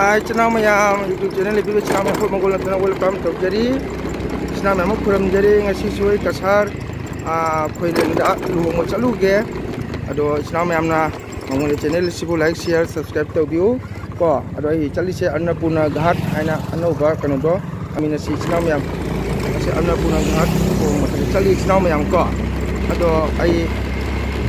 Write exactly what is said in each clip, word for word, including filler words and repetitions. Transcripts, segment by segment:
ꯍꯥꯏ, ꯏꯆꯤꯟ ꯏꯅꯥꯎ ꯃꯌꯥꯝ, YouTube channel ꯌꯦꯡꯕꯤꯕ ꯏꯆꯤꯟ ꯏꯅꯥꯎ ꯃꯌꯥꯝ ꯃꯈꯣꯏ ꯃꯒꯨꯟ ꯂꯩꯇꯅ welcome ꯇꯧꯖꯔꯤ꯫ ꯏꯆꯤꯟ ꯏꯅꯥꯎ ꯃꯌꯥꯝ ꯑꯃ ꯈꯨꯔꯨꯝꯖꯔꯤ꯫ ꯉꯁꯤꯁꯨ ꯑꯩ ꯀꯁꯥꯔ, ꯑꯥ, ꯈꯣꯏꯔꯦꯟꯗ ꯂꯨꯍꯣꯡꯕ ꯆꯠꯂꯨꯒꯦ꯫ ꯑꯗꯣ ꯏꯆꯤꯟ ꯏꯅꯥꯎ ꯃꯌꯥꯝꯅ ꯃꯉꯣꯟꯗ channel ꯑꯁꯤꯕꯨ like, share, subscribe ꯇꯧꯕꯤꯌꯨ ꯀꯣ꯫ ꯑꯗꯣ ꯑꯩ ꯆꯠꯂꯤꯁꯦ ꯑꯟꯅꯄꯨꯔꯅ ꯘꯥꯠ ꯍꯥꯏꯅ ꯑꯅꯧꯕ ꯀꯩꯅꯣꯗꯣ, ꯆꯠꯃꯤꯟꯅꯁꯤ ꯏꯆꯤꯟ ꯏꯅꯥꯎ ꯃꯌꯥꯝ꯫ ꯑꯁꯤ ꯑꯟꯅꯄꯨꯔꯅ ꯘꯥꯠ ꯊꯣꯡ ꯃꯊꯛꯇ ꯆꯠꯂꯤ ꯏꯆꯤꯟ ꯏꯅꯥꯎ ꯃꯌꯥꯝ ꯀꯣ꯫ ꯑꯗꯣ ꯑꯩ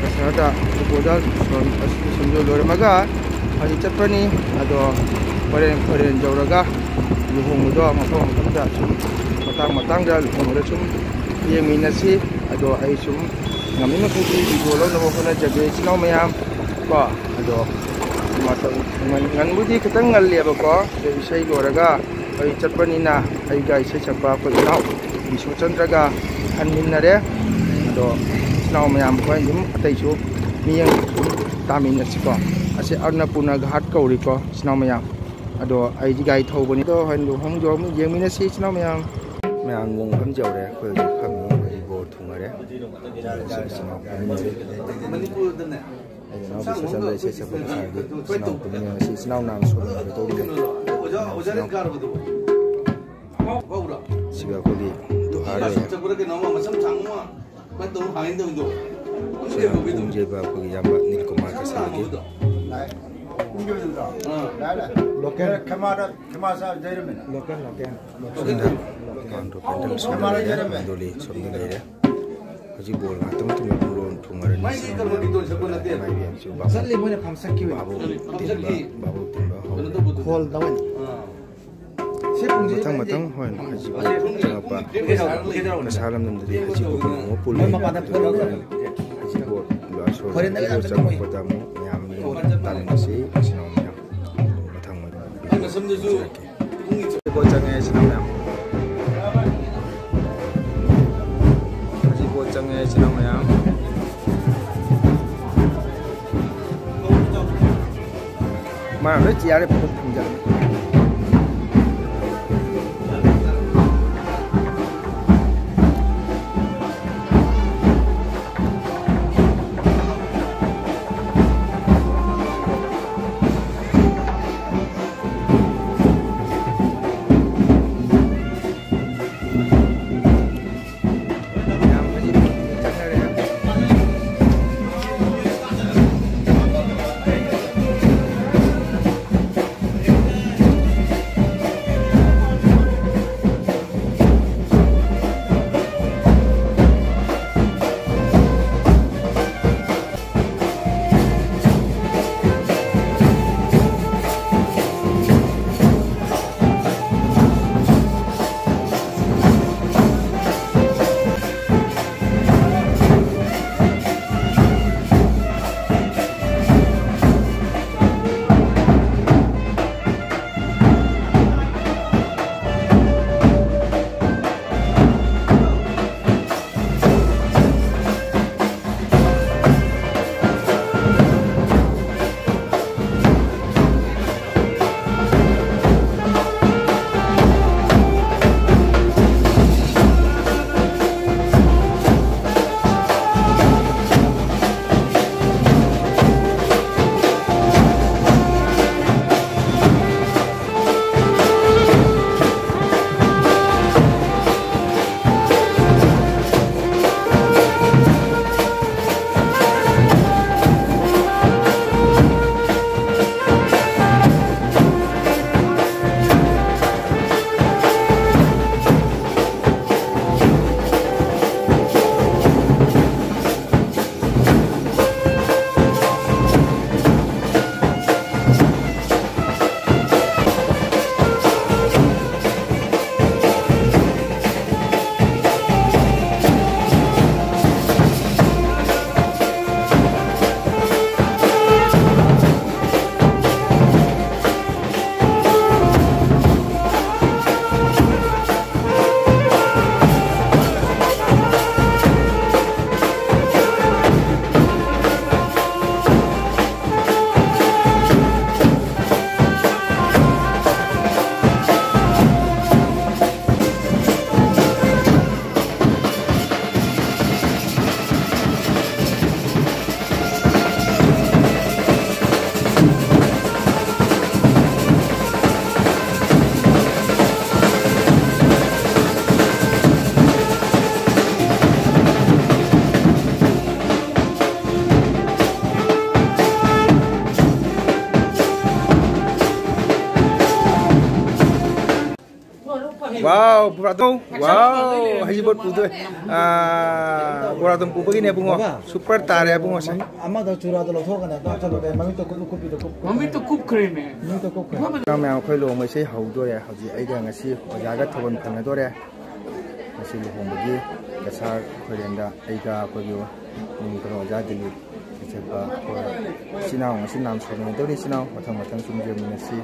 ꯀꯁꯥꯔꯗ ꯂꯨꯍꯣꯡꯕꯗ ꯁꯣꯟ ꯑꯁꯤ ꯁꯤꯡꯖꯨ ꯂꯣꯏꯔꯝꯃꯒ ꯍꯧꯖꯤꯛ ꯆꯠꯄꯅꯤ꯫ ꯑꯗꯣ ꯍꯣꯔꯦꯟ, ꯍꯣꯔꯦꯟ ꯌꯧꯔꯒ ꯂꯨꯍꯣꯡꯕꯗꯣ ꯃꯐꯝ ꯃꯐꯝꯗ ꯁꯨꯝ ꯃꯇꯥꯡ ꯃꯇꯥꯡꯗ ꯂꯨꯍꯣꯡꯕꯗ ꯁꯨꯝ ꯌꯦꯡꯃꯤꯟꯅꯁꯤ꯫ ꯑꯗꯣ ꯑꯩ ꯁꯨꯝ ꯉꯝꯃꯤ ꯃꯈꯩꯗꯤ video ꯂꯧꯅꯕ ꯍꯣꯠꯅꯖꯒꯦ ꯏꯆꯤꯟ ꯏꯅꯥꯎ ꯃꯌꯥꯝ ꯀꯣ꯫ ꯑꯗꯣ ꯃꯇꯝ ꯉꯟ-, ꯉꯟꯕꯨꯗꯤ ꯈꯤꯇꯪ ꯉꯜꯂꯦꯕꯀꯣ꯫ ꯑꯗꯣ ꯏꯁꯩ ꯂꯣꯏꯔꯒ ꯑꯩ ꯆꯠꯄꯅꯤꯅ ꯑꯩꯒ ꯏꯁꯩ ꯁꯛꯄ ꯑꯩꯈꯣꯏ ꯏꯅꯥꯎ ꯕꯤꯁ꯭ꯋꯆꯟꯗ꯭ꯔꯒ ꯈꯟꯃꯤꯟꯅꯔꯦ꯫ ꯑꯗꯣ ꯏꯆꯤꯟ ꯏꯅꯥꯎ ꯃꯌꯥꯝ ꯍꯣꯔꯦꯟ ꯑꯗꯨꯝ ꯑꯇꯩꯁꯨ ꯃꯤꯠꯌꯦꯡ ꯁꯨꯝ ꯇꯥꯃꯤꯟꯅꯁꯤꯀꯣ꯫ ꯑꯁꯤ ꯑꯟꯅꯄꯨꯔꯅ ꯘꯥꯠ ꯀꯧꯔꯤꯀꯣ ꯏꯆꯤꯟ ꯏꯅꯥꯎ ꯃꯌꯥꯝ꯫ ꯑꯗꯣ ꯑꯩꯗꯤ ꯒꯥꯔꯤ ꯊꯧꯕꯅꯤ꯫ ꯑꯗꯣ ꯍꯣꯔꯦꯟ ꯂꯨꯍꯣꯡ ꯂꯨꯍꯣꯡ ꯌꯦꯡꯃꯤꯟꯅꯁꯤ ꯏꯆꯤꯟ ꯏꯅꯥꯎ ꯃꯌꯥꯝ꯫ ꯃꯌꯥꯝ ꯂꯨꯍꯣꯡꯐꯝ ꯌꯧꯔꯦ꯫ ꯑꯩꯈꯣꯏ ꯍꯧꯖꯤꯛ ꯐꯝꯃꯤ, ꯑꯩꯈꯣꯏ ꯕꯣꯔ ꯊꯨꯡꯉꯔꯦ꯫ ꯏꯆꯤꯟ ꯏꯅꯥꯎ ꯐꯝꯃꯤꯟꯅꯔꯦ꯫ ꯑꯩꯒꯤ ꯏꯅꯥꯎꯄꯤ ꯁꯣꯁꯟꯗ ꯏꯁꯩ ꯁꯛꯄ ꯉꯁꯥꯏꯒꯤ ꯏꯆꯤꯟ ꯏꯅꯥꯎ ꯄꯨꯟꯅ ꯉꯁꯤ ꯏꯆꯤꯟ ꯏꯅꯥꯎ ꯅꯥꯝ ꯁꯣꯟꯕ ꯇꯧꯔꯤꯕ ꯁꯤꯒ ꯑꯩꯈꯣꯏꯒꯤ ꯗꯨꯍꯥꯔ ꯂꯩꯔꯦ꯫ ꯁꯤꯒ ꯄꯨꯡ ꯌꯩꯕ ꯑꯩꯈꯣꯏꯒꯤ ꯏꯌꯥꯝꯕ ꯅꯤꯜ ꯀꯨꯃꯥꯔ ꯀꯁꯥꯔꯒꯤ꯫ ꯂꯣꯀꯦꯜ꯫ Local, local. ꯁꯣꯝꯗ ꯃꯥꯟꯗꯣ ꯄꯦꯟꯗꯜ ꯁꯣꯝꯗ ꯂꯩꯔꯦ, ꯃꯥꯟꯗꯣꯂꯤ ꯁꯣꯝꯗ ꯂꯩꯔꯦ꯫ ꯍꯧꯖꯤꯛ ꯕꯣꯜ ꯉꯥꯛꯇꯪ ꯃꯇꯨꯡꯗ ꯕꯣꯜ ꯊꯨꯡꯉꯔꯅꯤ꯫ ꯃꯥꯏꯕꯤ ꯍꯥꯏꯕꯁꯤ ꯕꯥꯕꯨ꯫ ꯆꯠꯂꯤ, ꯃꯣꯏꯅ ꯐꯝ ꯆꯠꯈꯤꯕ꯫ ꯕꯥꯕꯨ ꯇꯤꯟꯕ, ꯕꯥꯕꯨ ꯇꯤꯟꯕ ꯍꯧꯔꯦ꯫ ꯈꯣꯜ ꯇꯧꯋꯦ꯫ ꯁꯤ ꯄꯨꯡꯁꯦ ꯃꯊꯪ ꯃꯊꯪ ꯍꯣꯏ ꯍꯧꯖꯤꯛ ꯆꯪꯉꯛꯄ ꯀꯁꯥꯔ ꯂꯝꯗꯝꯗꯗꯤ ꯍꯧꯖꯤꯛ ꯄꯨꯡ ꯑꯃ ꯄꯨꯜꯂꯦ꯫ ꯃꯣꯏ ꯃꯄꯥꯟꯗ ꯐꯝꯃꯒ ꯍꯧꯖꯤꯛ ꯕꯣꯜ ꯍꯣꯔꯦꯟ ꯂꯣꯏꯔꯒ ꯆꯪꯉꯛꯄꯗ ꯑꯃꯨꯛ ꯃꯌꯥꯝ ꯇꯥꯃꯤꯟꯅꯁꯤ ꯏꯆꯤꯟ ꯏꯅꯥꯎ ꯃꯌꯥꯝ꯫ ꯃꯊꯪ ꯑꯣꯏꯅ ꯃꯁꯝꯗꯨꯁꯨ ꯍꯧꯖꯔꯛꯀꯦ꯫ ꯄꯣꯠ ꯆꯪꯉꯦ ꯏꯆꯤꯟ ꯏꯅꯥꯎ ꯃꯌꯥꯝ꯫ ꯍꯧꯖꯤꯛ ꯄꯣꯠ ꯆꯪꯉꯦ ꯏꯆꯤꯟ ꯏꯅꯥꯎ ꯃꯌꯥꯝ꯫ ꯃꯥ ꯂꯣꯏ ꯆꯤꯌꯥꯔꯦ ꯄꯨꯂꯞ ꯊꯝꯖꯜꯂꯦ꯫ ꯋꯥꯎ, ꯕꯣꯔꯥꯗꯣ꯫ ꯋꯥꯎ, ꯍꯩꯖꯤꯡꯄꯣꯠ ꯄꯨꯗꯣꯏ꯫ ꯑꯥ, ꯕꯣꯔꯥꯗꯣ ꯄꯨꯕꯒꯤꯅꯦ, ꯏꯕꯨꯡꯉꯣ꯫ ꯕꯥꯕꯥ꯫ ꯁꯨꯄꯔ ꯇꯥꯔꯦ, ꯏꯕꯨꯡꯉꯣ, ꯁꯦ꯫ ꯑꯃꯗꯣ ꯆꯨꯔꯥꯗꯣ ꯂꯧꯊꯣꯛꯀꯅꯦ, ꯑꯗꯣ ꯍꯥꯞꯆꯜꯂꯣ꯫ ꯀꯩ ꯃꯃꯤꯠꯇꯣ ꯀꯨꯞ-, ꯀꯨꯞꯄꯤꯗꯣ ꯀꯨꯞ-, ꯀꯨꯞ-, ꯃꯃꯤꯠꯇꯣ ꯀꯨꯞꯈ꯭ꯔꯦꯃꯦ꯫ ꯃꯃꯤꯠꯇꯣ ꯀꯨꯞꯈ꯭ꯔꯦ꯫ ꯃꯌꯥꯝ, ꯑꯩꯈꯣꯏ ꯂꯨꯍꯣꯡꯕ ꯏꯁꯩ ꯍꯧꯗꯣꯔꯦ꯫ ꯍꯧꯖꯤꯛ ꯑꯩꯒ ꯉꯁꯤ ꯑꯣꯖꯥꯒ ꯊꯥꯕꯜ ꯐꯪꯅꯗꯣꯔꯦ꯫ ꯉꯁꯤ ꯂꯨꯍꯣꯡꯕꯒꯤ ꯀꯁꯥꯔ ꯈꯣꯏꯔꯦꯟꯗ ꯑꯩꯒ ꯑꯩꯈꯣꯏꯒꯤ ꯅꯤꯡꯊꯧ ꯑꯣꯖꯥ ꯗꯤꯂꯤꯞ ꯏꯆꯦꯄ ꯑꯩꯈꯣꯏ ꯏꯆꯤꯟ ꯏꯅꯥꯎ ꯉꯁꯤ ꯅꯥꯝ ꯁꯣꯟꯅꯗꯧꯔꯤ ꯏꯆꯤꯟ ꯏꯅꯥꯎ ꯃꯊꯪ ꯃꯊꯪ ꯁꯨꯝ ꯌꯦꯡꯃꯤꯟꯅꯁꯤ꯫